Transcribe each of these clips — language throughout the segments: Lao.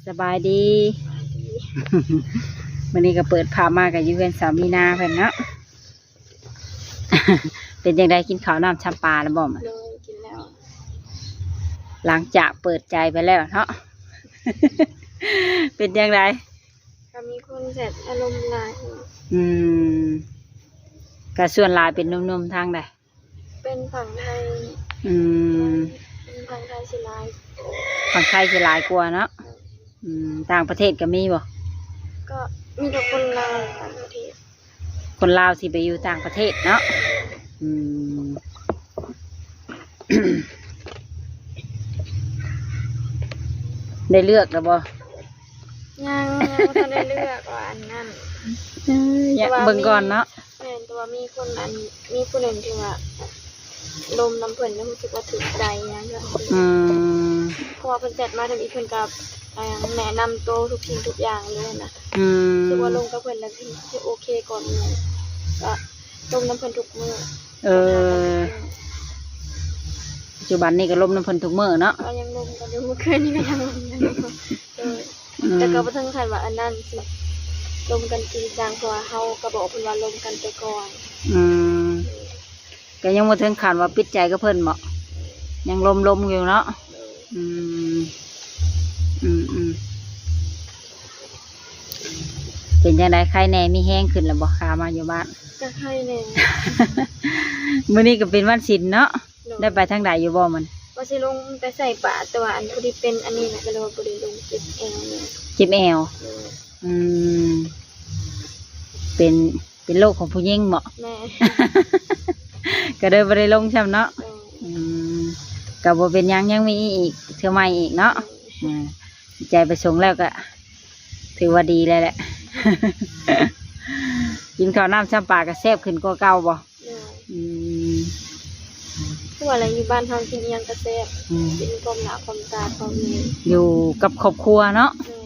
ສະບາຍດີ ມື້ນີ້ກໍເປີດພາບມາກໍຢູ່ເຮືອນສາວມີນາເພິ່ນເນາະ. ເປັນຈັ່ງໃດ ກິນເຂົ້ານ້ຳຊຳປາແລ້ວບໍ່? ໂດຍ ກິນແລ້ວ. ຫຼັງຈາກເປີດໃຈໄປແລ້ວເນາະ ເປັນຈັ່ງໃດ? ກໍມີຄົນແຊດອາລົມຫຼາຍຢູ່. ອືມ ກໍສ່ວນຫຼາຍເປັນໜຸ່ມໆທາງໃດ? ເປັນຝັ່ງໄທ. ອືມ ເປັນຝັ່ງໄທຊິຫຼາຍ ຝັ່ງໄທຊິຫຼາຍກວ່າເນາະ. ອືມ ຕ່າງປະເທດກໍມີບໍ່? ກໍມີແຕ່ຄົນລາວຕ່າງປະເທດ. ຄົນລາວຊິໄປຢູ່ຕ່າງປະເທດເນາະ. ອືມ ໄດ້ເລືອກແລ້ວບໍ່? ຍັງ ຍັງບໍ່ທັນໄດ້ເລືອກວ່າອັນນັ້ນ. ເອີ ຢາກເບິ່ງກ່ອນເນາະ. ແມ່ນ ແຕ່ວ່າມີຄົນ ອັນ ມີຜູ້ໜຶ່ງທີ່ວ່າລົມນຳເພິ່ນ ແລ້ວຮູ້ສຶກວ່າຖືກໃຈຫຍັງ. ອືມ ເພາະວ່າເພິ່ນແຊັດມາທຳອິດ ເພິ່ນກໍ ອ່າ ແນະນຳໂຕທຸກສິ່ງທຸກຢ່າງເລີຍນະ. ອືມ ຄືວ່າລົມກັບເພິ່ນແລ້ວ ເພິ່ນຊິໂອເຄກ່ອນໝູ່ ກໍລົມນຳເພິ່ນທຸກມື້. ເອີ ປັດຈຸບັນນີ້ກໍລົມນຳເພິ່ນທຸກມື້ເນາະ. ກໍຍັງລົມກັນຢູ່ ມື້ຄືນນີ້ກໍຍັງລົມກັນຢູ່. ໂດຍ ອືມ ແຕ່ກໍບໍ່ເຖິງຂັ້ນວ່າອັນນັ້ນຊິລົມກັນຈິງຈັງ ເພາະວ່າເຮົາກໍບອກເພິ່ນວ່າລົມກັນໄປກ່ອນ. ອືມ ໂດຍ ກໍຍັງບໍ່ເຖິງຂັ້ນວ່າປິດໃຈກັບເພິ່ນເບາະ? ຍັງລົມໆຢູ່ເນາະ. ໂດຍ ອືມ ອືມໆ ເປັນຈັ່ງໃດ ໄຄແດ່ ມີແຮງຂຶ້ນແລ້ວບໍ່? ຂາມາຢູ່ບ້ານ ກໍໄຄແດ່. ມື້ນີ້ກໍເປັນວັນສິນເນາະ. ໂດຍ ໄດ້ໄປທາງໃດຢູ່ບໍ່ມັນ? ວ່າຊິລົງໄປໃສ່ບາດ ແຕ່ວ່າອັນ ພໍດີເປັນອັນນີ້ນະ ກໍເລີຍວ່າບໍ່ໄດ້ລົງ ເຈັບແອວ. ເຈັບແອວ. ໂດຍ ອືມ ເປັນ ເປັນໂລກຂອງຜູ້ຍິງເບາະ? ແມ່ນ ກໍເລີຍບໍ່ໄດ້ລົງຊ້ຳເນາະ. ໂດຍ ອືມ ກໍບໍ່ເປັນຫຍັງ ຍັງມີອີກ ເທື່ອໃໝ່ອີກເນາະ. ໂດຍ ອືມ ໃຈໄປສົ່ງແລ້ວກໍຖືວ່າດີແລ້ວແຫຼະ. ກິນເຂົ້ານ້ຳຊຳປາກໍແຊບຂຶ້ນກວ່າເກົ່າບໍ່? ໂດຍ ອືມ ຄືວ່າແຫຼະ ຢູ່ບ້ານເຮົາກິນອີ່ຫຍັງກໍແຊບ. ອືມ ກິນຄວາມໜ້າຄວາມຕາຄວາມນີ້ ຢູ່ກັບຄອບຄົວເນາະ. ແມ່ນ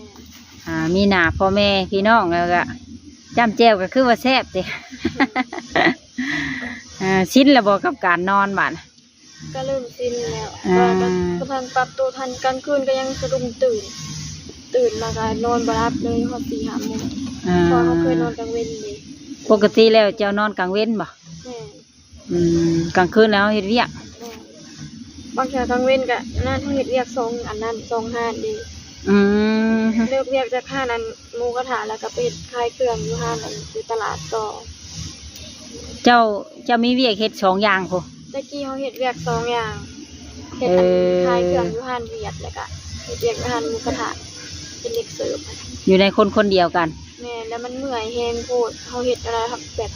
ອ່າ ມີໜ້າພໍ່ແມ່ພີ່ນ້ອງ ແລ້ວກໍຈ້ຳແຈ່ວກໍຄືວ່າແຊບຕິ. ອ່າ ຊິນແລ້ວບໍ່ກັບການນອນບາດ? ກໍເລີ່ມຊິນແລ້ວ ອ່າ ກໍກຳລັງປັບໂຕທັນ. ກາງຄືນກໍຍັງສະດຸ້ງຕື່ນ ຕື່ນມາກໍນອນບໍ່ຫຼັບເລີຍ ຮອດສີ່ຫ້າໂມງ. ອ່າ ເພາະວ່າເຮົາເຄີຍນອນກາງເວັນເດ້. ປົກກະຕິແລ້ວເຈົ້ານອນກາງເວັນບໍ່? ແມ່ນ ອືມ ກາງຄືນແລ້ວເຮັດວຽກ. ແມ່ນ ບາງເທື່ອກາງເວັນກໍອັນນັ້ນ ເຮົາເຮັດວຽກສອງອັນນັ້ນ ສອງຮ້ານເດ້. ອືມ ເລີກວຽກຈາກຮ້ານອັນໝູກະທະ ແລ້ວກໍໄປເຮັດຂາຍເຄື່ອງຢູ່ຮ້ານອັນ ຢູ່ຕະຫຼາດຕໍ່. ເຈົ້າ ເຈົ້າມີວຽກເຮັດສອງຢ່າງພຸ້ນ? ແຕ່ກີ້ເຮົາເຮັດວຽກສອງຢ່າງ ເຮັດອັນ ເອີ ຂາຍເຄື່ອງຢູ່ຮ້ານຫວຽດ ແລ້ວກະເຮັດວຽກຢູ່ຮ້ານໝູກະທະ ເປັນເດັກເສີບ. ຢູ່ໃນຄົນຄົນດຽວກັນ? ແມ່ນ ແລ້ວມັນເມື່ອຍແຮງໂພດ ເຮົາເຮັດອັນນັ້ນແບບ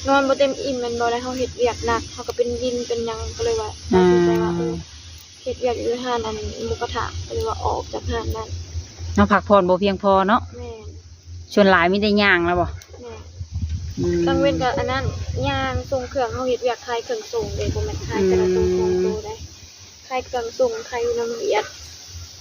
ນອນບໍ່ເຕັມອີ່ມແມ່ນບໍ່ ແລ້ວເຮົາເຮັດວຽກໜັກ ເຮົາກໍເປັນວິນເປັນຫຍັງ ກໍເລີຍວ່າ ອືມ ຕັດສິນໃຈວ່າ ເອີ ເຮັດວຽກຢູ່ຮ້ານອັນໝູກະທະ ກໍເລີຍວ່າອອກຈາກຮ້ານນັ້ນ. ເຮົາພັກຜ່ອນບໍ່ພຽງພໍເນາະ. ແມ່ນ ສ່ວນຫຼາຍມີແຕ່ຍ່າງແລ້ວບໍ່? ແມ່ນ ອືມ ກາງເວັນກໍອັນນັ້ນ ຍ່າງສົ່ງເຄື່ອງ ເຮົາເຮັດວຽກຂາຍເຄື່ອງສົ່ງເດ້ ບໍ່ແມ່ນຂາຍແຕ່ລະໂຕ ອືມ ສອງໂຕໃດ ຂາຍເຄື່ອງສົ່ງ ຂາຍຢູ່ນຳຫວຽດ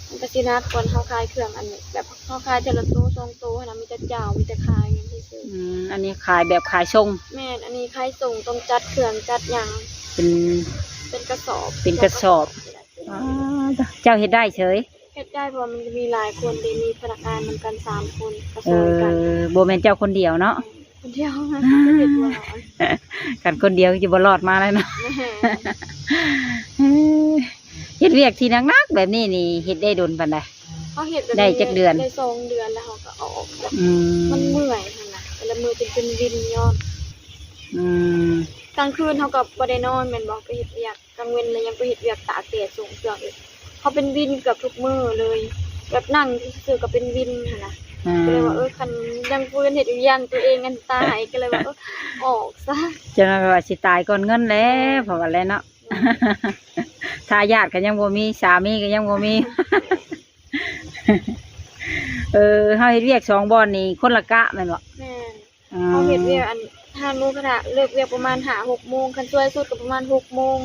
ມັນກໍຊິໜັກກວ່າເຮົາຂາຍເຄື່ອງອັນ ແບບເຮົາຂາຍແຕ່ລະໂຕສອງໂຕຫັ້ນນະ ມີແຕ່ເຈົ້າ ມີແຕ່ຂາຍຫຍັງຊື່ໆ. ອືມ ອັນນີ້ຂາຍແບບຂາຍສົ່ງ? ແມ່ນ ອັນນີ້ຂາຍສົ່ງ ຕ້ອງຈັດເຄື່ອງຈັດຫຍັງ ເປັນ ເປັນກະສອບ ເປັນກະສອບ. ອໍ ເຈົ້າເຮັດໄດ້ເສີຍ? ເຮັດໄດ້ ເພາະວ່າມັນຈະມີຫຼາຍຄົນເດ້ ມີພະນັກງານນຳກັນສາມຄົນ ກໍຊ່ວຍກັນ. ເອີ ບໍ່ແມ່ນເຈົ້າຄົນດຽວເນາະ? ຄົນດຽວ ເຮັດບໍ່ລອດ. ຄັນຄົນດຽວຊິບໍ່ລອດມາແລ້ວເນາະ. ແມ່ນ ເຮັດວຽກທີ່ໜັກໆແບບນີ້ນີ້ ເຮັດໄດ້ດົນປານໃດ? ເຮົາເຮັດແບບນີ້ໄດ້ຈັກເດືອນ? ໄດ້ສອງເດືອນແລ້ວເຮົາກໍອອກ. ອືມ ມັນເມື່ອຍຫັ້ນນະ ແຕ່ລະມື້ຈົນເປັນວິນຍ້ອນ. ອືມ ກາງຄືນເຮົາກໍບໍ່ໄດ້ນອນແມ່ນບໍ່? ໄປເຮັດວຽກ ກາງເວັນແລ້ວຍັງໄປເຮັດວຽກຕາກແດດ ສົ່ງເຄື່ອງອີກ. ເຮົາເປັນວິນເກືອບທຸກມື້ເລີຍ ແບບນັ່ງຊື່ໆກໍເປັນວິນຫັ້ນນະ. ອືມ ກໍເລີຍວ່າ ເອີ ຄັນຍັງຟື້ນເຮັດຢູ່ຢ່າງຕົວເອງອັນຕາຍ ກໍເລີຍວ່າ ເອີ ອອກຊະ. ຈັ່ງນັ້ນກໍວ່າຊິຕາຍກ່ອນເງິນແຫຼະ ເພາະວ່າແຫຼະເນາະ. ໂດຍ ທາຍາດກໍຍັງບໍ່ມີ ສາມີກໍຍັງບໍ່ມີ. ເອີ ເຮົາເຮັດວຽກສອງບ່ອນນີ້ ຄົນລະກະແມ່ນບໍ່? ແມ່ນ. ອໍ ເຮົາເຮັດວຽກອັນຮ້ານໝູກະທະ ເລີກວຽກປະມານຫ້າຫົກໂມງ ຄັນສວຍສຸດກໍປະມານຫົກໂມງ.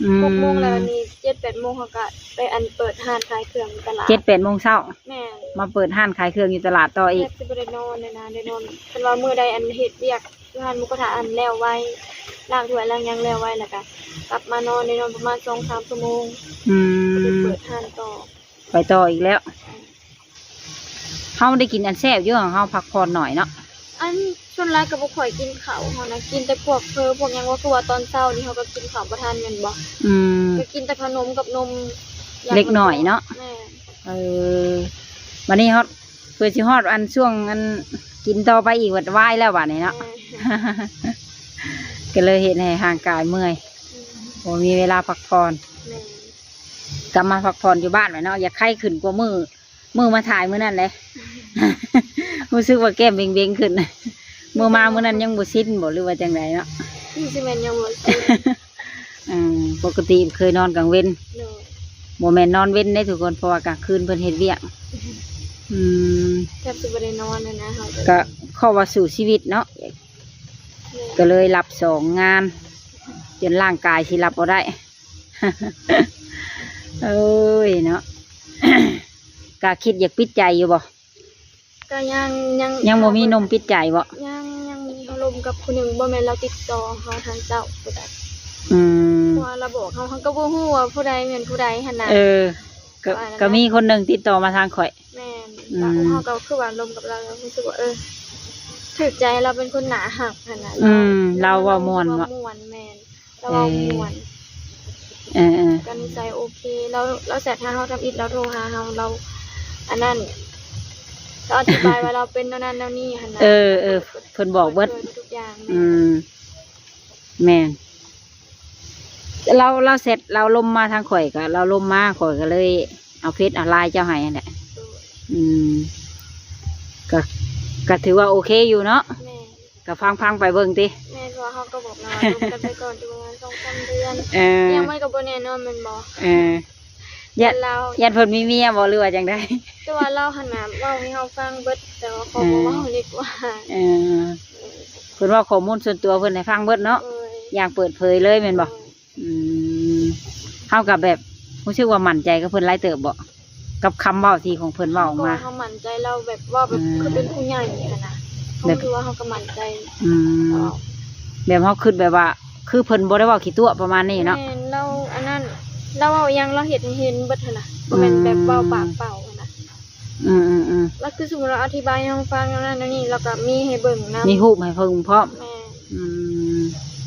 ອືມ ຫົກໂມງແລ້ວນີ້ ເຈັດແປດໂມງເຮົາກໍໄປອັນເປີດຮ້ານຂາຍເຄື່ອງຢູ່ຕະຫຼາດ. ເຈັດແປດໂມງເຊົ້າ? ແມ່ນ. ມາເປີດຮ້ານຂາຍເຄື່ອງຢູ່ຕະຫຼາດຕໍ່ອີກ. ແທບຊິບໍ່ໄດ້ນອນເລີຍນະ ໄດ້ນອນ ຄັນວ່າມື້ໃດອັນເຮັດວຽກຮ້ານໝູກະທະອັນແລ້ວໄວ ລ້າງຖ້ວຍລ້າງຫຍັງແລ້ວໄວ ແລ້ວກໍກັບມານອນ ໄດ້ນອນປະມານສອງສາມຊົ່ວໂມງ. ອືມ ກໍໄປເປີດຮ້ານຕໍ່ ໄປຕໍ່ອີກແລ້ວ. ອືມ ເຮົາໄດ້ກິນອັນແຊບຢູ່ ເຮົາພັກຜ່ອນໜ້ອຍເນາະ. ອັນສ່ວນຫຼາຍກໍບໍ່ຄ່ອຍກິນເຂົ້າ ເຮົານະກິນແຕ່ພວກເຝີພວກຫຍັງ ວ່າຄືວ່າຕອນເຊົ້ານີ້ເຮົາກໍກິນເຂົ້າບໍ່ທັນແມ່ນບໍ່? ອືມ ກໍກິນແຕ່ຂະໜົມກັບນົມ ເລັກນ້ອຍເນາະ. ແມ່ນ ເອີ ບັດນີ້ຮອດ ເພື່ອຊິຮອດອັນຊ່ວງອັນກິນຕໍ່ໄປອີກ ບັດວາຍແລ້ວບັດນີ້ເນາະ. ແມ່ນ ກໍເລີຍເຮັດໃຫ້ຮ່າງກາຍເມື່ອຍ ອືມ ບໍ່ມີເວລາພັກຜ່ອນ. ແມ່ນ ກັບມາພັກຜ່ອນຢູ່ບ້ານແຫຼະເນາະ ຢາກໄຄຂຶ້ນກວ່າມື້ ມື້ມາຖ່າຍມື້ນັ້ນແຫຼະ ຮູ້ສຶກວ່າແກ້ມເບັງໆຂຶ້ນ. ມື້ມາມື້ນັ້ນຍັງບໍ່ຊິນບໍ່ ຫຼືວ່າຈັ່ງໃດເນາະ? ຄືຊິແມ່ນຍັງບໍ່ຊິນ. ເອີ ປົກກະຕິເຄີຍນອນກາງເວັນ. ໂດຍ ບໍ່ແມ່ນນອນເວັນເດ້ທຸກຄົນ ເພາະວ່າກາງຄືນເພິ່ນເຮັດວຽກ. ອືມ ແທບຊິບໍ່ໄດ້ນອນນະ ເຮົາກໍ ກໍເພາະວ່າສູ້ຊີວິດເນາະ. ແມ່ນ ກໍເລີຍຮັບສອງງານ ຈົນຮ່າງກາຍຊິຮັບບໍ່ໄດ້. ເອີຍເນາະ ກະຄິດຢາກປິດໃຈຢູ່ບໍ່? ກະຍັງ ຍັງ ຍັງບໍ່ມີໜຸ່ມປິດໃຈບໍ່? ຍັງ ຍັງມີອາລົມກັບຜູ້ໜຶ່ງ ບໍ່ແມ່ນລາວຕິດຕໍ່ເຮົາທາງເຈົ້າຜູ້ໃດ. ອືມ ເພາະວ່າລາວບອກເຮົາ ເຮົາກໍບໍ່ຮູ້ວ່າຜູ້ໃດແມ່ນຜູ້ໃດຫັ້ນນະ. ເອີ ກໍ ກໍມີຄົນໜຶ່ງຕິດຕໍ່ມາທາງຂ້ອຍ. ແມ່ນ ອືມ ເຮົາກໍຄືວ່າລົມກັບລາວ ເຮົາຮູ້ສຶກວ່າ ເອີ ຖືກໃຈ ລາວເປັນຄົນໜ້າຮັກຫັ້ນນະ. ອືມ ລາວເວົ້າມ່ວນເນາະ ລາວເວົ້າມ່ວນ. ແມ່ນ ລາວເວົ້າ ເອີ ມ່ວນ. ເອີໆ ກໍນິໄສໂອເຄ ລາວ ລາວແຊັດຫາເຮົາທຳອິດ ລາວໂທຫາເຮົາ ລາວອັນນັ້ນ ລາວອະທິບາຍວ່າລາວເປັນແນວນັ້ນແນວນີ້ຫັ້ນນະ. ເອີໆ ເພິ່ນບອກເບິດ ເພິ່ນຊ່ວຍເບິດທຸກຢ່າງ. ແມ່ນ ອືມ ແມ່ນ ລາວ ລາວແຊັດ ລາວລົມມາທາງຂ້ອຍ ກໍລາວລົມມາ ຂ້ອຍກໍເລີຍເອົາເຟສເອົາລາຍເຈົ້າໃຫ້ຫັ້ນແຫຼະ. ໂດຍ ອືມ ກໍ ກໍຖືວ່າໂອເຄຢູ່ເນາະ. ແມ່ນ ກໍຟັງໆໄປເບິ່ງຕິ. ແມ່ນ ເພາະວ່າເຮົາກໍບອກລາວວ່າລົມກັນໄປກ່ອນ ຢູ່ປະມານສອງສາມເດືອນ. ເອີ ຫຍັງມັນກໍບໍ່ແນ່ນອນແມ່ນບໍ່? ເອີ ຢ້ານ ຢ້ານເພິ່ນມີເມຍບໍ່ ຫຼືວ່າຈັ່ງໃດ? ແຕ່ວ່າລາວຫັ້ນນະເວົ້າໃຫ້ເຮົາຟັງເບິດ ແຕ່ວ່າຂໍບໍ່ເວົ້າດີກວ່າ. ເອີ ເອີ ເພິ່ນເວົ້າຂໍ້ມູນສ່ວນຕົວເພິ່ນໃຫ້ຟັງເບິດເນາະ. ໂດຍ ຢ່າງເປີດເຜີຍເລີຍແມ່ນບໍ່? ໂດຍ ອືມ ເຮົາກໍແບບຮູ້ສຶກວ່າໝັ້ນໃຈກັບເພິ່ນຫຼາຍເຕີບບໍ່ ກັບຄຳເວົ້າທີ່ຂອງເພິ່ນເວົ້າອອກມາ? ເຮົາກໍວ່າເຮົາໝັ້ນໃຈລາວ ແບບເວົ້າແບບ ອືມ ຄືເປັນຜູ້ໃຫຍ່ຫັ້ນນະ. ແບບ ເຮົາຖືວ່າເຮົາກໍໝັ້ນໃຈ. ອືມ ແບບເຮົາຄິດແບບວ່າ ຄືເພິ່ນບໍ່ໄດ້ເວົ້າຂີ້ຕົວະປະມານນີ້ເນາະ. ແມ່ນ ລາວອັນນັ້ນ ລາວເວົ້າອີ່ຫຍັງລາວເຮັດໃຫ້ເຫັນເບິດຫັ້ນນະ ບໍ່ແມ່ນແບບເວົ້າປາກເປົ່າຫັ້ນນະ. ອືມ ອືມໆ ແລ້ວຄືສົມມຸດວ່າອະທິບາຍໃຫ້ເຮົາຟັງແນວນັ້ນແນວນີ້ ແລ້ວກໍມີໃຫ້ເບິ່ງນຳ ມີຮູບໃຫ້ເບິ່ງພ້ອມ. ແມ່ນ ອືມ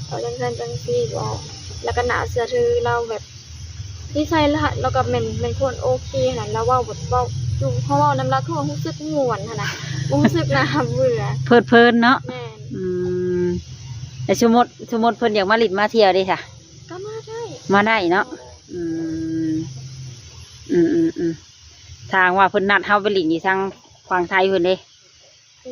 ເວົ້າຈັ່ງຊັ້ນຈັ່ງຊີ້ ເວົ້າ ແລ້ວກໍໜ້າເຊື່ອຖື ລາວແບບນິໄສລະ ລາວກໍແມ່ນ ແມ່ນຄົນໂອເຄຫັ້ນນະ. ລາວເວົ້າແບບ ເວົ້າຢູ່ ເຮົາເວົ້ານຳລາວຄືວ່າຮູ້ສຶກມ່ວນຫັ້ນນະ ບໍ່ຮູ້ສຶກໜ້າເບື່ອ ເພີດເພີນເນາະ. ແມ່ນ ອືມ ແຕ່ສົມມຸດ ສົມມຸດເພິ່ນຢາກມາຫຼິ້ນມາທ່ຽວເດຊະ? ກໍມາໄດ້ ມາໄດ້ເນາະ. ໂດຍ ອືມ ອືມໆໆ ຖ້າຫາກວ່າເພິ່ນນັດເຮົາໄປຫຼິ້ນຢູ່ທາງຝັ່ງໄທພຸ້ນເດ?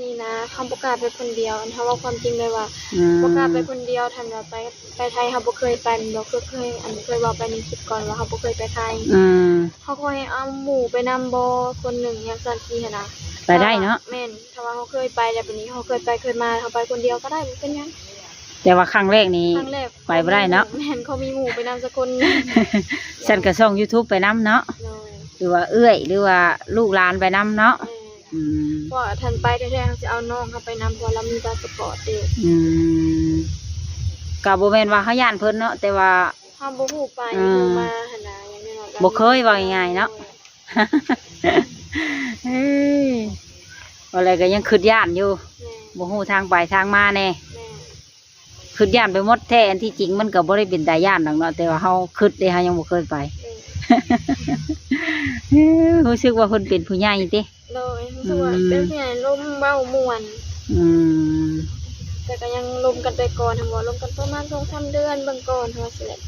ນີ້ນະ ເຮົາບໍ່ກ້າໄປຄົນດຽວ ອັນ ເຮົາເວົ້າຄວາມຈິງເລີຍວ່າ ອືມ ບໍ່ກ້າໄປຄົນດຽວ. ຖ້າວ່າໄປ ໄປໄທເຮົາບໍ່ເຄີຍໄປແມ່ນບໍ່? ຄືເຄີຍ ອັນ ເຄີຍເວົ້າໄປໃນຄລິບກ່ອນວ່າເຮົາບໍ່ເຄີຍໄປໄທ. ອືມ ເຮົາຂໍໃຫ້ເອົາໝູ່ໄປນຳບໍ່ ຄົນໜຶ່ງ ຫຍັງຊັ້ນຊີ້ຫັ້ນນະ. ໄປໄດ້ເນາະ. ແມ່ນ ຖ້າວ່າເຮົາເຄີຍໄປແລ້ວ ບາດນີ້ເຮົາເຄີຍໄປເຄີຍມາ ເຮົາໄປຄົນດຽວກໍໄດ້ ບໍ່ເປັນຫຍັງ. ແຕ່ວ່າຄັ້ງແລກນີ້ ຄັ້ງແລກ ໄປບໍ່ໄດ້ເນາະ. ແມ່ນ ຂໍມີໝູ່ໄປນຳສັກຄົນໜຶ່ງ ຊັ້ນກໍຊ່ອງຢູທູບໄປນຳເນາະ. ໂດຍ ຫຼືວ່າເອື້ອຍ ຫຼືວ່າລູກຫຼານໄປນຳເນາະ. ແມ່ນ ອືມ ເພາະວ່າຄັນໄປແທ້ໆ ເຮົາຊິເອົານ້ອງເຮົາໄປນຳ ເພາະວ່າລາວມີພາສປອດເດ້. ອືມ ກໍບໍ່ແມ່ນວ່າເຮົາຢ້ານເພິ່ນເນາະ ແຕ່ວ່າເຮົາບໍ່ຮູ້ໄປ ອືມ ຮູ້ມາຫັ້ນນະ ຢ່າງນ້ອຍໆ ບໍ່ເຄີຍ ເວົ້າງ່າຍໆເນາະ. ໂດຍ ເອີຍ ເວົ້າແລ້ວກໍຍັງຄິດຢ້ານຢູ່. ແມ່ນ ບໍ່ຮູ້ທາງໄປທາງມາແດ່. ແມ່ນ ຄິດຢ້ານໄປໝົດແທ້ ອັນທີ່ຈິງມັນກໍບໍ່ໄດ້ເປັນຕາຢ້ານດອກເນາະ ແຕ່ວ່າເຮົາຄິດເດ້ ເຮົາຍັງບໍ່ເຄີຍໄປ. ເອີ ເອີ ຮູ້ສຶກວ່າເພິ່ນເປັນຜູ້ໃຫຍ່ຕິ? ໂດຍ ຮູ້ສຶກວ່າ ອືມ ເປັນຜູ້ໃຫຍ່ລົມເວົ້າມ່ວນ. ອືມ ແຕ່ກໍຍັງລົມກັນໄປກ່ອນ ຖ້າບໍ່ລົມກັນປະມານສອງສາມເດືອນເບິ່ງກ່ອນ ເຮົາວ່າຊີ້ແຫຼະ.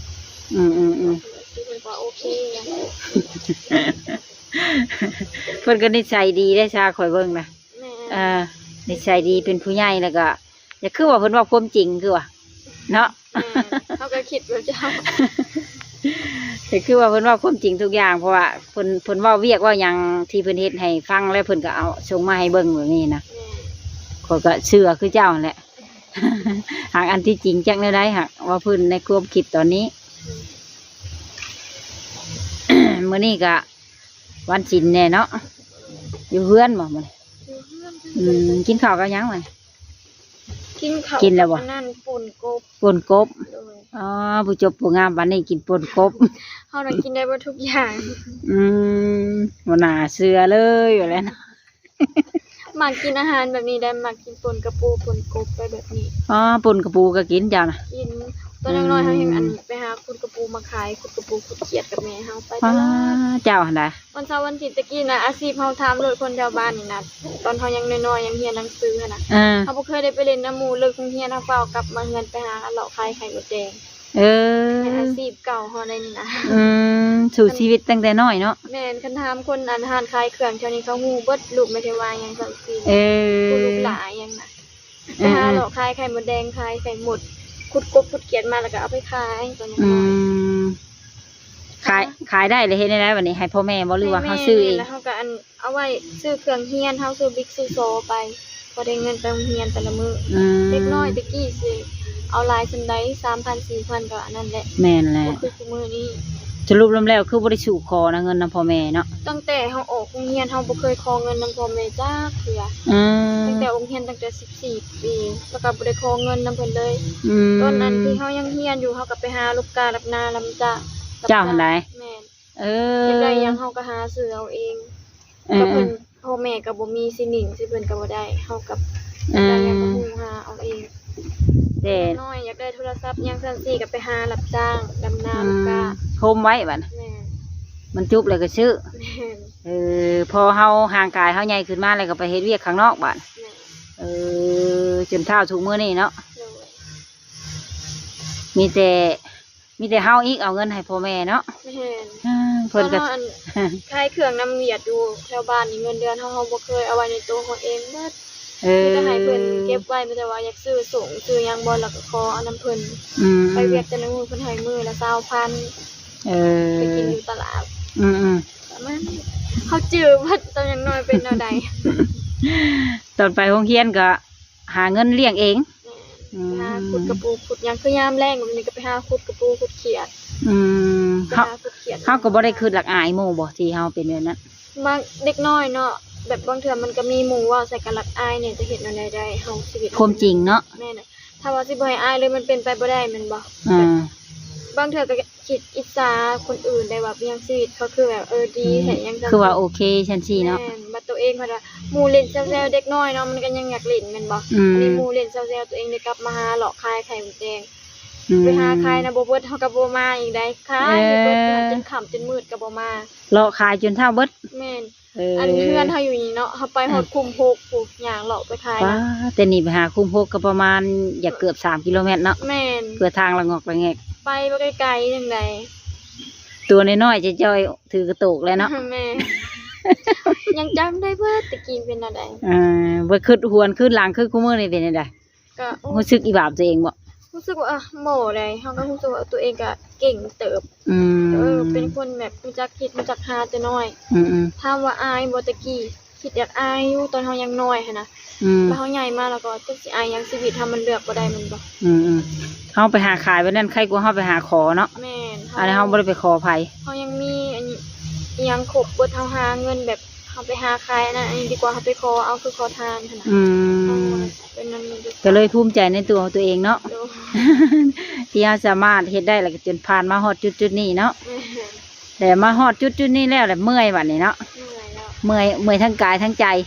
ອືມໆໆ ເພິ່ນກໍໂອເຄ. ເພິ່ນກໍນິໄສດີເດ້ຊາ ຂ້ອຍເບິ່ງນະ. ແມ່ນ ເອີ ນິໄສດີ ເປັນຜູ້ໃຫຍ່ ແລ້ວກໍ ຢ່າ ຄືວ່າເພິ່ນເວົ້າຄວາມຈິງຄືວ່າເນາະ. ແມ່ນ ເຮົາກໍຄິດແບບເຈົ້າ ກໍຄືວ່າເພິ່ນເວົ້າຄວາມຈິງທຸກຢ່າງ ເພາະວ່າເພິ່ນ ເພິ່ນເວົ້າວຽກເວົ້າຫຍັງທີ່ເພິ່ນເຮັດໃຫ້ຟັງ ແລ້ວເພິ່ນກໍເອົາສົ່ງມາໃຫ້ເບິ່ງແບບນີ້ນະ. ແມ່ນ ຂ້ອຍກໍເຊື່ອຄືເຈົ້າຫັ້ນແຫຼະ. ຫາກອັນທີ່ຈິງຈັກແນວໃດ ຫາກວ່າເພິ່ນໃນຄວາມຄິດຕອນນີ້. ອືມ ມື້ນີ້ກໍ ວັນສິນແດ່ເນາະ ຢູ່ເຮືອນບໍ່ມື້ນີ້? ຢູ່ເຮືອນ. ອືມ ກິນເຂົ້າກັບຫຍັງມື້ນີ້? ກິນເຂົ້າ ກິນແລ້ວບໍ່? ກັບອັນນັ້ນ ປົ່ນກົບ. ປົ່ນກົບ. ໂດຍ. ອໍ ຜູ້ຈົບຜູ້ງາມປານນີ້ກິນປົ່ນກົບ. ເຮົານະກິນໄດ້ເບິດທຸກຢ່າງ. ອືມ ບໍ່ໜ້າເຊື່ອເລີຍວ່າແລ້ວເນາະ. ມັກກິນອາຫານແບບນີ້ໄດ໋ ມັກກິນປົ່ນກະປູ ປົ່ນກົບໄປແບບນີ້. ອໍ ປົ່ນກະປູກໍກິນເຈົ້ານະ? ກິນ. ຕອນຍັງນ້ອຍ ອືມ ເຮົາຍັງ ອັນ ໄປຫາຂຸດກະປູມາຂາຍ ຂຸດກະປູ ຂຸດຂຽດກັບແມ່ເຮົາໄປຕະຫຼອດ. ເຈົ້າຫັ້ນນະ ວັນເສົາວັນອາທິດ. ແຕ່ກີ້ນະ ອາຊີບເຮົາຖາມໂລດ ຄົນແຖວບ້ານນີ້ນະ ຕອນເຮົາຍັງນ້ອຍໆ ຍັງຮຽນໜັງສືຫັ້ນນະ ເອີ ເຮົາບໍ່ເຄີຍໄດ້ໄປຫຼິ້ນນຳໝູ່ ເລີກໂຮງຮຽນເຮົາຟ້າວກັບມາເຮືອນໄປຫາເລາະຂາຍໄຂ່ມົດແດງ. ເອີ ແມ່ນອາຊີບເກົ່າເຮົາໄດ໋ນີ້ນະ. ອືມ ສູ້ຊີວິດຕັ້ງແຕ່ນ້ອຍເນາະ. ແມ່ນ. ຄັນຖາມຄົນ ອັນ ຮ້ານຂາຍເຄື່ອງແຖວນີ້ ເຂົາຮູ້ເບິດ ລູກແມ່ເທວາຫຍັງຊັ້ນຊີ້. ເອີ ຜູ້ລູກຫຼ້າຫຍັງນະ ໄປຫາເລາະຂາຍໄຂ່ມົດແດງ ຂາຍໄຂ່ມົດ ຂຸດກົບຂຸດຂຽດມາ ແລ້ວກໍເອົາໄປຂາຍຕອນນັ້ນ. ອືມ ຂາຍ ຂາຍໄດ້ແລ້ວເຮັດແນວໃດບັດນີ້ ໃຫ້ພໍ່ແມ່ບໍ່ ຫຼືວ່າເຮົາຊື້ເອງ? ແມ່ນ ແມ່ນ ແລ້ວເຮົາກໍ ອັນ ເອົາໄວ້ຊື້ເຄື່ອງຮຽນ ເຮົາຊື້ບິກຊື້ຊໍໄປ ພໍໄດ້ເງິນໄປໂຮງຮຽນແຕ່ລະມື້. ອືມ ເດັກນ້ອຍແຕ່ກີ້ຊິເອົາຫຼາຍສ່ຳໃດ ສາມພັນ ສີ່ພັນ ກໍອັນນັ້ນແຫຼະ. ແມ່ນແຫຼະ ບໍ່ຄື ມື້ນີ້. ສະຫຼຸບລວມແລ້ວຄືບໍ່ໄດ້ສູ້ຂໍນຳເງິນນຳພໍ່ແມ່ເນາະ? ຕັ້ງແຕ່ເຮົາອອກໂຮງຮຽນ ເຮົາບໍ່ເຄີຍຂໍເງິນນຳພໍ່ແມ່ຈັກເທື່ອ. ອືມ ຕັ້ງແຕ່ອອກໂຮງຮຽນ ຕັ້ງແຕ່ສິບສີ່ປີ ແລ້ວກໍບໍ່ໄດ້ຂໍເງິນນຳເພິ່ນເລີຍ. ອືມ ຕອນນັ້ນທີ່ເຮົາຍັງຮຽນຢູ່ ເຮົາກໍໄປຫາລົບກາ ລັບນາ ລຳຈ້າງ. ເຈົ້າຫັ້ນໃດ? ແມ່ນ. ເອີ ຢາກໄດ້ຫຍັງເຮົາກໍຫາຊື້ເອົາເອງ. ເອີ ກັບເພິ່ນ ເອີ ພໍ່ແມ່ກໍບໍ່ມີຊິໜິ້ງໃຫ້ເພິ່ນກໍບໍ່ໄດ້ ເຮົາກັບ ເອີ ຢາກໄດ້ຫຍັງກໍຫູຫາເອົາເອງ. ແຕ່ນ້ອຍຢາກໄດ້ໂທລະສັບຫຍັງຊັ້ນຊີ້ ກໍໄປຫາຮັບຈ້າງດຳນາ ອືມ ກະໂຮມໄວ້ບັດ. ແມ່ນ. ມັນຈຸບແລ້ວກໍຊື້. ແມ່ນ. ເອີ ພໍເຮົາຮ່າງກາຍເຮົາໃຫຍ່ຂຶ້ນມາແລ້ວ ກໍໄປເຮັດວຽກຂ້າງນອກບັດ. ແມ່ນ. ເອີ ຈົນເຖົ້າທຸກມື້ນີ້ເນາະ. ໂດຍ. ມີແຕ່ ມີແຕ່ເຮົາອີກເອົາເງິນໃຫ້ພໍ່ແມ່ເນາະ. ແມ່ນ. ເອີ ເພິ່ນກໍ ຕອນເຮົາ ອັນ ຂາຍເຄື່ອງນຳວຽດຢູ່ແຖວບ້ານນີ້ ເງິນເດືອນເຮົາ ເຮົາບໍ່ເຄີຍເອົາໄວ້ໃນໂຕເຮົາເອງເບິດ. ເອີ ມີແຕ່ໃຫ້ເພິ່ນເກັບໄວ້ ມີແຕ່ວ່າຢາກຊື້ສົ້ງຊື້ຫຍັງບໍ່ ແລ້ວກໍຂໍເອົານຳເພິ່ນ. ອືມ ໄປວຽກແຕ່ລະມື້ ເພິ່ນໃຫ້ມື້ລະຊາວພັນ. ເອີ ໄປກິນຢູ່ຕະຫຼາດ. ອືມໆ ປະມານນີ້ ເຮົາຈື່ເບິດ ຕອນຍັງນ້ອຍເປັນແນວໃດ. ຕອນໄປໂຮງຮຽນກໍ ຫາເງິນລ້ຽງເອງ. ແມ່ນ. ອືມ ໄປຫາຂຸດກະປູຂຸດຫຍັງ ຄືຍາມແລງແບບນີ້ກໍໄປຫາຂຸດກະປູຂຸດຂຽດ. ອືມ ໄປຫາ ເຮົາ ຂຸດຂຽດ ເຮົາກໍບໍ່ໄດ້ຄິດລັກອາຍໝູ່ບໍ່ ທີ່ເຮົາເປັນແບບນັ້ນ? ບາງ ເດັກນ້ອຍເນາະ ແບບບາງເທື່ອມັນກໍມີໝູ່ເວົ້າໃສ່ກໍລັກອາຍແດ່ ຈະເຮັດແນວໃດໄດ້ ເຮົາ ຊີວິດ ຄວາມຈິງເນາະ. ແມ່ນ. ຖ້າວ່າຊິບໍ່ໃຫ້ອາຍເລີຍ ມັນເປັນໄປບໍ່ໄດ້ແມ່ນບໍ່? ອືມ ແບບບາງເທື່ອກໍ ຄິດອິດສາຄົນອື່ນໄດ້ວ່າ ເປັນຫຍັງຊີວິດເຂົາຄືແບບ ເອີ ດີ ອືມ ແທ້ຫຍັງ ຄືວ່າໂອເຄຊັ້ນຊີ້ເນາະ. ແມ່ນ. ບັດໂຕເອງພັດວ່າ ໝູ່ຫຼິ້ນແຊວໆ ເດັກນ້ອຍເນາະ ມັນກໍຍັງຢາກຫຼິ້ນແມ່ນບໍ່? ອືມ ອັນນີ້ໝູ່ຫຼິ້ນແຊວໆ ໂຕເອງໄດ້ກັບມາຫາເລາະຂາຍໄຂ່ມົດແດງ. ອືມ ໄປຫາຂາຍນະ ບໍ່ເບິດເຮົາກໍບໍ່ມາອີກໄດ໋ ຂາຍ ເອີ ບໍ່ເບິດ ຈົນຄ່ຳຈົນມືດກໍບໍ່ມາ ເລາະຂາຍຈົນເຊົ້າເບິດ. ແມ່ນ. ເອີ ອັນເຮືອນເຮົາຢູ່ນີ້ເນາະ ເຮົາໄປຮອດ ອືມ ຄຸ້ມຫົກພຸ້ນ ຍ່າງເລາະໄປຂາຍນະ. ປ້າ ແຕ່ນີ້ໄປຫາຄຸ້ມຫົກກໍປະມານ ຢາກເກືອບສາມກິໂລແມັດເນາະ. ແມ່ນ. ເພື່ອທາງລະງອກລະແງກ ໄປບໍ່ໄກໆຈັ່ງໃດ. ຕົວນ້ອຍໆ ຈ່ອຍໆ ຖືກະໂຕກແລ້ວເນາະ. ແມ່ນ. ຍັງຈຳໄດ້ເບິດ ແຕ່ກີ້ເປັນແນວໃດ. ເອີ ບໍ່ຄິດຫວນຄືນຫຼັງ ຄືຄູ່ມື້ນີ້ເປັນຈັ່ງໃດ? ກໍ ຮູ້ສຶກອີ່ບາບຕົວເອງບໍ່? ຮູ້ສຶກວ່າ ເອີ ບໍ່ໃດ ເຮົາກໍຮູ້ສຶກວ່າຕົວເອງກໍເກັ່ງເຕີບ. ອືມ ເອີ ເປັນຄົນແບບຮູ້ຈັກຄິດ ຮູ້ຈັກຫາແຕ່ນ້ອຍ. ອືມໆ ຖາມວ່າອາຍບໍ່? ແຕ່ກີ້ຄິດຢາກອາຍຢູ່ ຕອນເຮົາຍັງນ້ອຍຫັ້ນນະ. ອືມ ແລ້ວເຮົາໃຫຍ່ມາແລ້ວກໍຈັກຊິອາຍຫຍັງ ຊີວິດເຮົາມັນເລືອກບໍ່ໄດ້ແມ່ນບໍ່? ອືມໆ ເຮົາໄປຫາຂາຍແບບນັ້ນ ໄຄກວ່າເຮົາໄປຫາຂໍເນາະ. ແມ່ນ. ອັນນີ້ເຮົາບໍ່ໄດ້ໄປຂໍໃຜ ເຮົາຍັງມີອັນ ອີ່ຫຍັງຄົບເບິດ ເຮົາຫາເງິນແບບ ເຮົາໄປຫາຂາຍອັນນັ້ນອັນນີ້ດີກວ່າ ເຮົາໄປຂໍເອົາຄືຂໍທານຫັ້ນນະ. ອືມ ເຮົາເປັນນັ້ນ ກໍເລີຍພູມໃຈໃນຕົວຕົວເອງເນາະ. ໂດຍ. ທີ່ເຮົາສາມາດເຮັດໄດ້ ແລ້ວກໍຈົນຜ່ານມາຮອດຈຸດໆນີ້ເນາະ. ແມ່ນ. ແຕ່ມາຮອດຈຸດໆນີ້ແລ້ວ ແລ້ວເມື່ອຍບັດນີ້ເນາະ. ເມື່ອຍແລ້ວ ເມື່ອຍ ເມື່ອຍທັງກາຍທັງໃຈ. ແມ່ນ.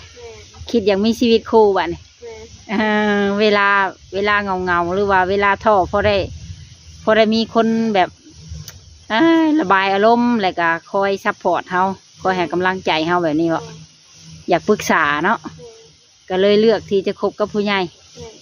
ຄິດຢາກມີຊີວິດຄູ່ບັດນີ້. ແມ່ນ. ເອີ ເວລາ ເວລາເຫງົາໆ ຫຼືວ່າເວລາທໍ້ ພໍໄດ້ ພໍໄດ້ມີຄົນແບບ ເອີຍ ລະບາຍອາລົມ ແລ້ວກໍຄອຍຊັບພອດເຮົາ ຄອຍໃຫ້ກຳລັງໃຈເຮົາແບບນີ້ເບາະ. ແມ່ນ. ຢາກປຶກສາເນາະ. ແມ່ນ. ກໍເລີຍເລືອກທີ່ຈະຄົບກັບຜູ້ໃຫຍ່. ແມ່ນ.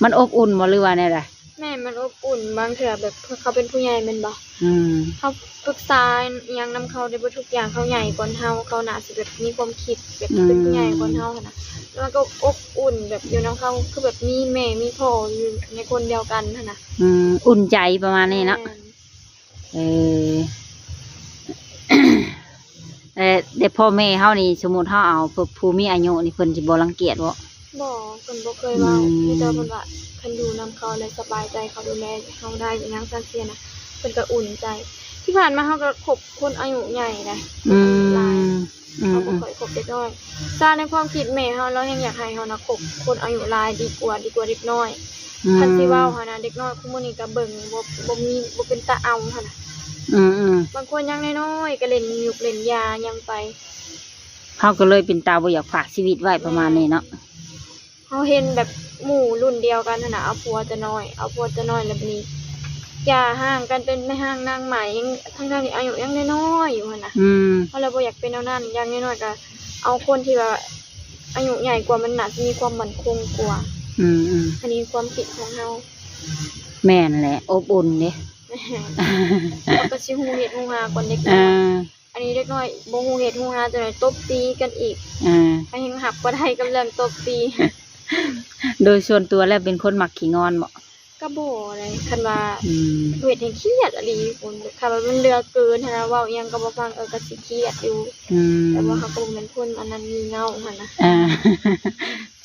ມັນອົບອຸ່ນບໍ່ ຫຼືວ່າແນວໃດ? ແມ່ນ ມັນອົບອຸ່ນ ບາງເທື່ອແບບເຂົາເປັນຜູ້ໃຫຍ່ແມ່ນບໍ່? ອືມ ເຮົາປຶກສາອີ່ຫຍັງນຳເຂົາໄດ້ເບິດທຸກຢ່າງ ເຂົາໃຫຍ່ກວ່າເຮົາ ເຂົາໜ້າຊິແບບມີຄວາມຄິດແບບ ອືມ ເປັນຜູ້ໃຫຍ່ກວ່າເຮົາຫັ້ນນະ. ແລ້ວມັນກໍອົບອຸ່ນແບບຢູ່ນຳເຂົາ ຄືແບບມີແມ່ມີພໍ່ຢູ່ໃນຄົນດຽວກັນຫັ້ນນະ. ອືມ ອຸ່ນໃຈປະມານນີ້ເນາະ. ແມ່ນ. ເອີ ແຕ່ ແຕ່ພໍ່ແມ່ເຮົານີ້ ສົມມຸດເຮົາເອົາຜູ້ ຜູ້ມີອາຍຸນີ້ ເພິ່ນຊິບໍ່ລັງກຽດບໍ່? ບໍ່ ເພິ່ນບໍ່ເຄີຍເວົ້າ. ອືມ ມີແຕ່ເພິ່ນວ່າ ຄັນຢູ່ນຳເຂົາແລ້ວສະບາຍໃຈ ເຂົາດູແລເຮົາໄດ້ອີ່ຫຍັງຊັ້ນຊີ້ນະ ເພິ່ນກໍອຸ່ນໃຈ. ທີ່ຜ່ານມາເຮົາກໍຄົບຄົນອາຍຸໃຫຍ່ນະ. ອືມ ອືມ ເຮົາບໍ່ຄ່ອຍຄົບເດັກນ້ອຍ. ຖ້າໃນຄວາມຄິດແມ່ເຮົາ ລາວແຮ່ງຢາກໃຫ້ເຮົານະ ຄົບຄົນອາຍຸຫຼາຍດີກວ່າ ດີກວ່າເດັກນ້ອຍ. ອືມ ຄັນຊິເວົ້າຫັ້ນນະ ເດັກນ້ອຍຄູ່ມື້ນີ້ກໍເບິ່ງບໍ່ ບໍ່ມີ ບໍ່ເປັນຕາເອົາຫັ້ນນະ. ອືມໆ ບາງຄົນຍັງນ້ອຍໆ ກໍຫຼິ້ນຫຍຸ້ງເລ່ນຢາຫຍັງໄປ. ເຮົາກໍເລີຍເປັນຕາບໍ່ຢາກຝາກຊີວິດໄວ້ປະມານນີ້ເນາະ. ເຮົາເຫັນແບບໝູ່ລຸ້ນດຽວກັນຫັ້ນນະ ເອົາຜົວແຕ່ນ້ອຍ ເອົາຜົວແຕ່ນ້ອຍ ແລ້ວບັດນີ້ຢ່າຮ້າງກັນເປັນແມ່ຮ້າງນາງໝ້າ ທັງໆທີ່ອາຍຸຍັງນ້ອຍໆຢູ່ຫັ້ນນະ. ອືມ ເຮົາລະບໍ່ຢາກເປັນແນວນັ້ນ ຢ່າງນ້ອຍໆກໍເອົາຄົນທີ່ວ່າອາຍຸໃຫຍ່ກວ່າ ມັນໜ້າຊິມີຄວາມໝັ້ນຄົງກວ່າ. ອືມໆ ອັນນີ້ຄວາມຄິດຂອງເຮົາ. ແມ່ນແຫຼະ ອົບອຸ່ນເດ້. ແມ່ນ ເຮົາກໍຊິຮູ້ເຫດຮູ້ຫາກ່ອນເດັກນ້ອຍ. ອ່າ ອັນນີ້ເດັກນ້ອຍບໍ່ຮູ້ເຫດຮູ້ຫາ ຈັກໜ່ອຍຕົບຕີກັນອີກ. ອ່າ ໃຫ້ແຮງຮັບບໍ່ໄດ້ກັບເລື່ອງຕົບຕີ. ໂດຍສ່ວນຕົວແລ້ວເປັນຄົນມັກຂີ້ງອນບໍ່? ກໍບໍ່ໃດ໋ ຄັນວ່າ ອືມ ເຮັດໃຫ້ຄຽດອີ່ຫຼີພຸ້ນ ຄັນວ່າມັນເຫຼືອເກີນຫັ້ນນະ ເວົ້າອີ່ຫຍັງກໍບໍ່ຟັງ ເອີ ກໍຊິຄຽດຢູ່. ອືມ ແຕ່ວ່າເຮົາກໍບໍ່ແມ່ນຄົນອັນນັ້ນ ງີ່ເຫງົ້າຫັ້ນນະ. ອ່າ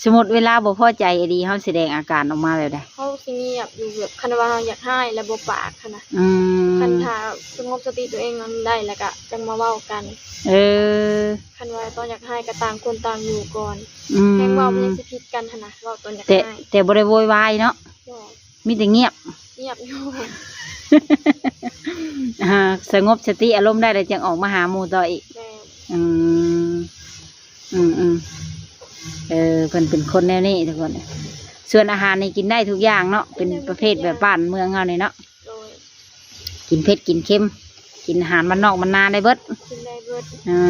ສົມມຸດເວລາບໍ່ພໍໃຈອີ່ຫຼີ ເຮົາສະແດງອາການອອກມາແບບໃດ? ເຮົາຊິງຽບຢູ່ ແບບຄັນວ່າເຮົາຢາກຮ້າຍແລ້ວບໍ່ປາກຫັ້ນນະ. ອືມ ຄັນຖ້າສະຫງົບສະຕິຕົວເອງນັ້ນໄດ້ ແລ້ວກະຈັ່ງມາເວົ້າກັນ. ເອີ ຄັນວ່າຕອນຢາກຮ້າຍກະຕ່າງຄົນຕ່າງຢູ່ກ່ອນ. ອືມ ແຮງເວົ້າມັນຍັງຊິຜິດກັນຫັ້ນນະ ເວົ້າຕອນຢາກ ແຕ່ ຮ້າຍ ແຕ່ບໍ່ໄດ້ໂວຍວາຍເນາະ. ບໍ່ ມີແຕ່ງຽບ. ງຽບຢູ່. ອ່າ ສະຫງົບສະຕິອາລົມໄດ້ແລ້ວ ຈຶ່ງອອກມາຫາໝູ່ຕໍ່ອີກ. ແມ່ນ. ອືມ ອືມໆ ເອີ ເພິ່ນເປັນຄົນແນວນີ້ທຸກຄົນ. ສ່ວນອາຫານນີ້ກິນໄດ້ທຸກຢ່າງເນາະ ກິນໄດ້ໝົດທຸກຢ່າງ ເປັນປະເພດແບບບ້ານເມືອງເຮົານີ້ເນາະ. ໂດຍ ກິນເຜັດກິນເຄັມ ກິນອາຫານບ້ານນອກບ້ານນາໄດ້ເບິດ. ກິນໄດ້ເບິດ. ອ່າ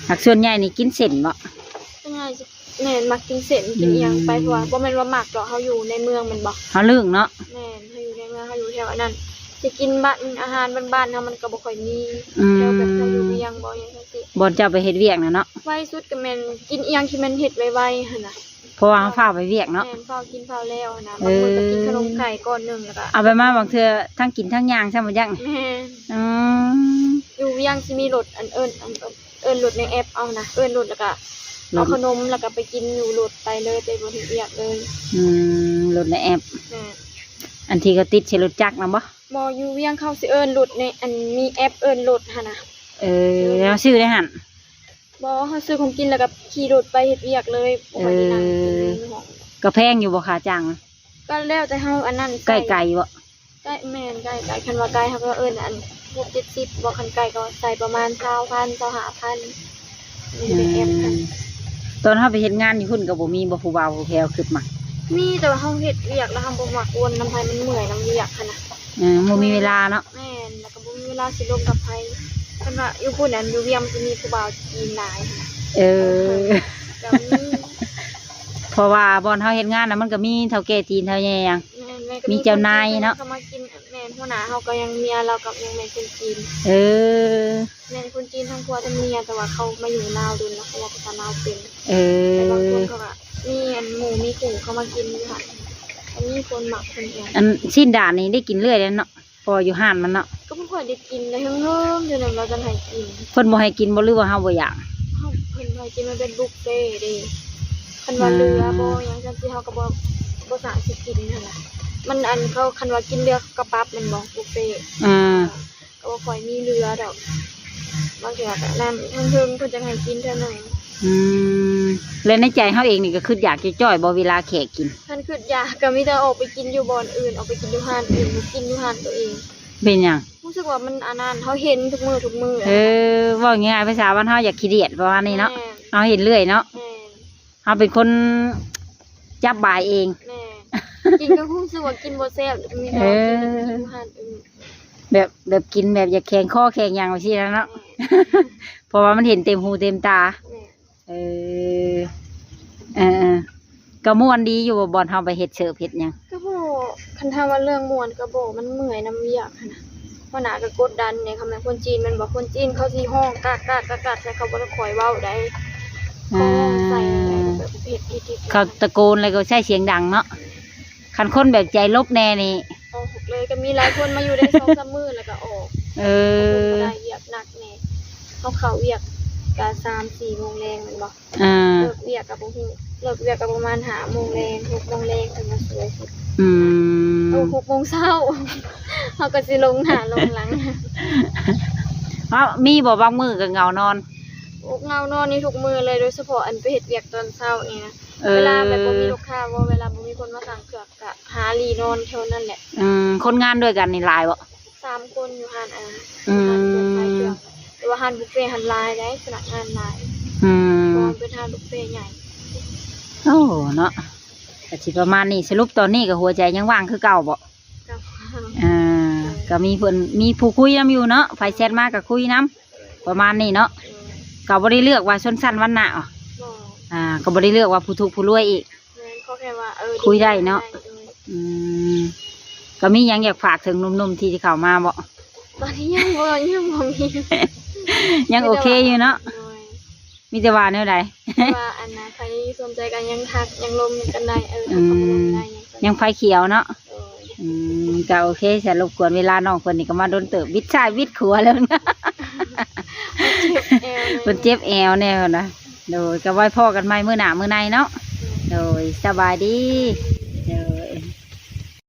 ຫາກສ່ວນໃຫຍ່ນີ້ກິນເສັ້ນບໍ່? ສ່ວນໃຫຍ່ ແມ່ນ ມັກກິນເສັ້ນ ອືມ ກິນອີ່ຫຍັງໄປ ເພາະວ່າບໍ່ແມ່ນວ່າມັກດອກ ເຮົາຢູ່ໃນເມືອງແມ່ນບໍ່ ເຮົາລຶ້ງເນາະ. ແມ່ນ ເຮົາຢູ່ໃນເມືອງ ເຮົາຢູ່ແຖວອັນນັ້ນ ຊິກິນບ້ານ ອາຫານບ້ານໆເຮົາມັນກໍບໍ່ຄ່ອຍມີ. ອືມ ແຖວແບບເຮົາຢູ່ວຽງບໍ່ ຫຍັງຈັ່ງຊີ້ ບ່ອນເຈົ້າໄປເຮັດວຽກນະເນາະ. ໄວສຸດກໍແມ່ນກິນອີ່ຫຍັງທີ່ມັນເຮັດໄວໆຫັ້ນນະ ເພາະວ່າເຮົາຟ້າວໄປວຽກເນາະ. ແມ່ນ ຟ້າວກິນຟ້າວແລ້ວຫັ້ນນະ. ເອີ ບາງມື້ກໍກິນຂະໜົມໄຂ່ກ້ອນໜຶ່ງ ແລ້ວກໍ ເອົາໄປມາບາງເທື່ອທັງກິນທັງຍ່າງຊ້ຳບໍ່ຍັງ. ແມ່ນ. ອືມ ຢູ່ວຽງຊິມີລົດ ອັນເອີ້ນ ອັນ ເອີ້ນລົດໃນແອັບເອົານະ ເອີ້ນລົດແລ້ວກະເອົາຂະໜົມ ແລ້ວກະໄປກິນຢູ່ລົດໄປເລີຍ ໄປບໍ່ເຮັດວຽກເລີຍ. ອືມ ລົດໃນແອັບ. ແມ່ນ. ອັນທີ່ເຂົາຕິດໃສ່ລົດຈັກນະບໍ່? ບໍ່ ຢູ່ວຽງເຂົາຊິເອີ້ນລົດໃນ ອັນ ມີແອັບເອີ້ນລົດຫັ້ນນະ. ເອີ ເຮົາຊື້ໄດ້ຫັ້ນ? ບໍ່ ເຮົາຊື້ຂອງກິນແລ້ວກະຂີ່ລົດໄປເຮັດວຽກເລີຍ ບໍ່ຄ່ອຍໄດ້ນັ່ງກິນຢູ່ຫ້ອງ. ກະແພງຢູ່ບໍ່ຄ່າຈ້າງ? ກໍແລ້ວແຕ່ເຮົາອັນນັ້ນ ໃກ້ໄກບໍ່? ໃກ້ ແມ່ນ ໃກ້ ໃກ້ ຄັນວ່າໃກ້ເຮົາກໍເອີ້ນອັນ ຫົກເຈັດສິບ ບໍ່ ຄັນໄກກໍໃສ່ປະມານຊາວພັນ ຊາວຫ້າພັນ. ອືມ ຕອນເຮົາໄປເຮັດງານຢູ່ພຸ້ນກໍບໍ່ມີບໍ່ ຜູ້ບ່າວຜູ້ແພວຄຶດມັກ? ມີ ແຕ່ວ່າເຮົາເຮັດວຽກແລ້ວເຮົາບໍ່ມັກວົນນຳໃຜ ມັນເມື່ອຍນຳວຽກຫັ້ນນະ. ເອີ ບໍ່ມີເວລາເນາະ. ແມ່ນ ແລ້ວກໍບໍ່ມີເວລາຊິລົມກັບໃຜ ຄັນວ່າຢູ່ພຸ້ນ ອັນ ຢູ່ວຽງມັນຊິມີຜູ້ບ່າວຈີນຫຼາຍ. ເອີ ກໍມີ ເພາະວ່າບ່ອນເຮົາເຮັດງານນະ ມັນກໍມີເຖົ້າແກ່ຈີນເຖົ້າແກ່ຫຍັງ. ແມ່ນ ແມ່ນ ມີເຈົ້ານາຍເນາະ ເຂົາມາກິນ. ແມ່ນ ຫົວໜ້າເຮົາກໍຍັງເມຍລາວກໍຍັງແມ່ນຄົນຈີນ. ເອີ ແມ່ນຄົນຈີນທັງຜົວທັງເມຍ ແຕ່ວ່າເຂົາມາຢູ່ລາວດົນແລ້ວ ເຂົາເວົ້າພາສາລາວເປັນ. ເອີ ແຕ່ບາງຄົນເຂົາກໍມີອັນໝູ່ມີຄູ່ເຂົາມາກິນຢູ່ຫັ້ນ ກໍມີຄົນມັກຄົນຫຍັງ. ອັນຊີ້ນດາດນີ້ໄດ້ກິນເລື້ອຍແລ້ວເນາະ ເພາະວ່າຢູ່ຮ້ານມັນເນາະ. ກໍບໍ່ຄ່ອຍໄດ້ກິນ ໄດ້ເຫິງໆເທື່ອໜຶ່ງລາວຈັ່ງໃຫ້ກິນ. ເພິ່ນບໍ່ໃຫ້ກິນບໍ່ ຫຼືວ່າເຮົາບໍ່ຢາກ? ເຮົາ ເພິ່ນບໍ່ໃຫ້ກິນ ມັນເປັນບຸບເຟເດ້. ຄັນວ່າເຫຼືອບໍ່ຫຍັງຊັ້ນຊິ ເຮົາກໍບໍ່ ບໍ່ສາມາດຊິກິນຫັ້ນນະ. ມັນອັນ ເຂົາ ຄັນວ່າກິນເຫຼືອເຂົາກໍປັບແມ່ນບໍ່ ບຸບເຟ. ອ່າ ກໍບໍ່ຄ່ອຍມີເຫຼືອດອກ ບາງເທື່ອກໍນັ້ນ ເທິງໆ ເພິ່ນຈັ່ງໃຫ້ກິນເທື່ອໜຶ່ງ. ອືມ ແລະໃນໃຈເຮົາເອງນີ້ກໍຄຶດຢາກຈ່ອຍໆບໍ່ ເວລາແຂກກິນ? ຄັນຄຶດຢາກກໍມີແຕ່ອອກໄປກິນຢູ່ບ່ອນອື່ນ ອອກໄປກິນຢູ່ຮ້ານອື່ນ ບໍ່ກິນຢູ່ຮ້ານຕົວເອງ. ເປັນຫຍັງ? ຮູ້ສຶກວ່າມັນອັນນັ້ນ ເຮົາເຫັນທຸກມື້ທຸກມື້. ເອີ ເວົ້າງ່າຍໆ ພາສາບ້ານເຮົາຢາກຂີ້ດຽດປະມານນີ້ເນາະ. ແມ່ນ ເຮົາເຫັນເລື້ອຍເນາະ. ແມ່ນ. ເຮົາເປັນຄົນຈັບບາຍເອງ. ແມ່ນ ກິນກໍຮູ້ສຶກວ່າກິນບໍ່ແຊບ ມີແຕ່ວ່າກິນຢູ່ຮ້ານອື່ນ. ແບບ ແບບກິນແບບຢາກແຂງຄໍແຂງຫຍັງວ່າຊີ້ນະເນາະ. ແມ່ນ ເພາະວ່າມັນເຫັນເຕັມຫູເຕັມຕາ. ແມ່ນ. ເອີ ເອີໆ ກໍມ່ວນດີຢູ່ບໍ່ ບ່ອນເຮົາໄປເຮັດເສີບເຮັດຫຍັງ? ກໍບໍ່ ຄັນຖາມວ່າເລື່ອງມ່ວນກໍບໍ່ ມັນເມື່ອຍນຳວຽກຫັ້ນນະ. ຫົວໜ້າກໍກົດດັນແດ່ ຄັນແມ່ນຄົນຈີນແມ່ນບໍ່ ຄົນຈີນເຂົາຊິຮ້ອງກາກໆໆ ແຕ່ເຂົາບໍ່ໄດ້ຄ່ອຍເວົ້າໃດ໋. ເຂົາຮ້ອງໃສ່ ອ່າ ແບບເຮັດ ເຮັດ ເຮັດ ເຂົາຕະໂກນແລ້ວກໍໃຊ້ສຽງດັງເນາະ. ຄັນຄົນແບບໃຈລົບແດ່ນີ້ ອອກເລີຍ. ກໍມີຫຼາຍຄົນມາຢູ່ໄດ້ສອງສາມມື້ແລ້ວກໍອອກ. ເອີ ບໍ່ໄດ້ວຽກໜັກແດ່ ເຮົາເຂົ້າວຽກກະສາມສີ່ໂມງແລງແມ່ນບໍ່? ອ່າ ເລີກວຽກກໍບໍ່ຮູ້ ເລີກວຽກກໍປະມານຫ້າໂມງແລງ ຫົກໂມງແລງເພິ່ນມາຊ່ວຍ. ອືມ ເອີ ຫົກໂມງເຊົ້າ ເຮົາກໍຊິລົງໜ້າລົງຫຼັງ. ເອົ້າ ມີບໍ່ບາງມື້ກໍເຫງົານອນ? ໂອ້ ເຫງົານອນນີ້ທຸກມື້ເລີຍ ໂດຍສະເພາະອັນໄປເຮັດວຽກຕອນເຊົ້ານີ້ນະ. ເອີ ເວລາແບບບໍ່ມີລູກຄ້າບໍ່ ເວລາບໍ່ມີຄົນມາສັ່ງເຄື່ອງ ກະຫາຫຼີ່ນອນແຖວນັ້ນແຫຼະ. ອືມ ຄົນງານດ້ວຍກັນນີ້ຫຼາຍບໍ່? ສາມຄົນຢູ່ຮ້ານ ອືມ ຮ້ານຂາຍເຄື່ອງ. ແຕ່ວ່າຮ້ານບຸບເຟຫັ້ນຫຼາຍໃດ໋ ພະນັກງານຫຼາຍ. ອືມ ເພາະວ່າມັນເປັນຮ້ານບຸບເຟໃຫຍ່. ໂອ້ ເນາະ ກະຊິປະມານນີ້. ສະຫຼຸບຕອນນີ້ກະຫົວໃຈຍັງວ່າງຄືເກົ່າບໍ່? ກໍ ອ່າ ກໍມີເພິ່ນ ມີຜູ້ຄຸຍນຳຢູ່ເນາະ ໃຜແຊັດມາກໍຄຸຍນຳ ປະມານນີ້ເນາະ. ໂດຍ ກໍບໍ່ໄດ້ເລືອກວ່າຊົນຊັ້ນວັນນະ ບໍ່ ອ່າ ກໍບໍ່ໄດ້ເລືອກວ່າຜູ້ທຸກຜູ້ລວຍອີກ. ແມ່ນ ຂໍແຄ່ວ່າ ເອີ ຄຸຍໄດ້ເນາະ. ໂດຍ ອືມ ກໍມີຫຍັງຢາກຝາກເຖິງໜຸ່ມໆທີ່ເຂົ້າມາບໍ່? ຕອນນີ້ຍັງບໍ່ ຍັງບໍ່ມີ ຍັງໂອເຄຢູ່ເນາະ. ໂດຍ ມີແຕ່ວ່າແນວໃດ? ແຕ່ວ່າອັນນ່າ ໃຜສົນໃຈກໍຍັງທັກ ຍັງລົມກັນໄດ້ ເອີ ທັກເຂົ້າມາລົມໄດ້. ອືມ ຍັງໄຟຂຽວເນາະ. ໂດຍ ອືມ ກໍໂອເຄ ສະຫຼຸບກວນເວລານ້ອງເພິ່ນນີ້ກໍມາດົນເຕີບ ບິດຊ້າຍບິດຂວາແລ້ວນະ ເຈັບແອວແນ່ ເພິ່ນເຈັບແອວແນ່ນະ. ໂດຍ ກໍໄວ້ພໍ້ກັນໃໝ່ມື້ໜ້າມື້ໃນເນາະ. ໂດຍ ສະບາຍດີ.